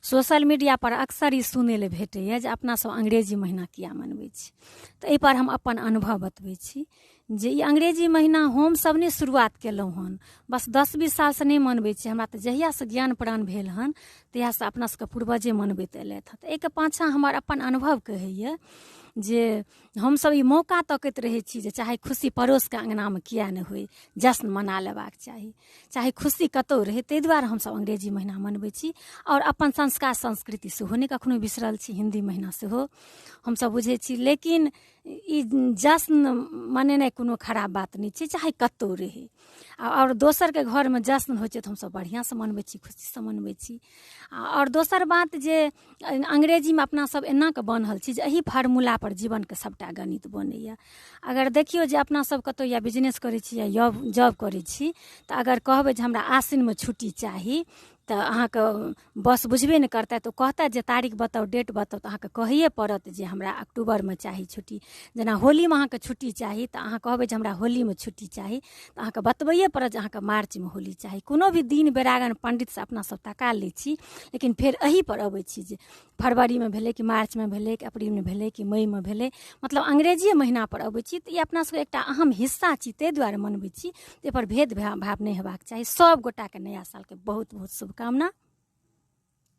Social media पर अक्सर ई सुनै लए भेटैए जे अपना सब अंग्रेजी महीना किया मनबै छी। तऽ एहिपर हम अपन अनुभव बतबै छी जे ई अंग्रेजी महीना हमसब नहि शुरुआत केलहुँ हन, बस 10-20 सालसँ नहि मनबै छी। हमरा तऽ जहियासँ ज्ञान प्राण भेल हन तहियासँ अपना सबके पूर्वजे मनबैत एलथि हँ। तऽ एहिके पाछाँ हमर अपन अनुभव कहैए जे हमसब ई मौका तकैत रहै छी जे चाहे खुशी पड़ोसके अङ्गनामे किया नहि होइ, जश्न मना लेबाक चाही, चाहे खुशी कतहु रहै। ताहि दुआरे हमसब अंग्रेजी महीना मनबै छी आओर अपन संस्कार संस्कृति सेहो नहि कखनो बिसरल छी। हिन्दी महीना सेहो हमसब बुझै छी, लेकिन ई जश्न मनेनाइ कोनो खराब बात नहि छै, चाहे कतहु रहै। आओर दोसरके घरमे जश्न होइ छै तऽ हमसब बढ़िआँसँ मनबै छी, खुशीसँ मनबै छी। आओर दोसर बात जे अंग्रेजीमे अपना सब एना कऽ बान्हल छी जे एहि फार्मूलापर जीवनके सबटा गणित बनैए। अगर देखियौ जे अपना सब कतहु या बिजनेस करै छी या जॉब करै छी, तऽ अगर कहबै जे हमरा आसिनमे छुट्टी चाही तऽ अहाँके बस बुझबे नहि करतै, तऽ ओ कहतै जे तारीख बताउ, डेट बताउ, तऽ अहाँके कहैए पड़त जे हमरा अक्टूबरमे चाही छुट्टी। जेना होलीमे अहाँके छुट्टी चाही तऽ अहाँ कहबै जे हमरा होलीमे छुट्टी चाही, तऽ अहाँके बतबैए पड़त जे अहाँके मार्चमे होली चाही। कोनो भी दिन बेरागन पण्डितसँ अपना सब तका लै छी, लेकिन फेर एहिपर अबै छी जे फरवरीमे भेलै कि मार्चमे भेलै कि अप्रीलमे भेलै कि मईमे भेलै, मतलब अंग्रेजिए महीनापर अबै छी। तऽ ई अपना सबके एकटा अहम हिस्सा छी, ताहि दुआरे मनबै छी। एहिपर भेदभाव नहि हेबाक चाही। सब गोटाके नया सालके बहुत बहुत शुभकामना।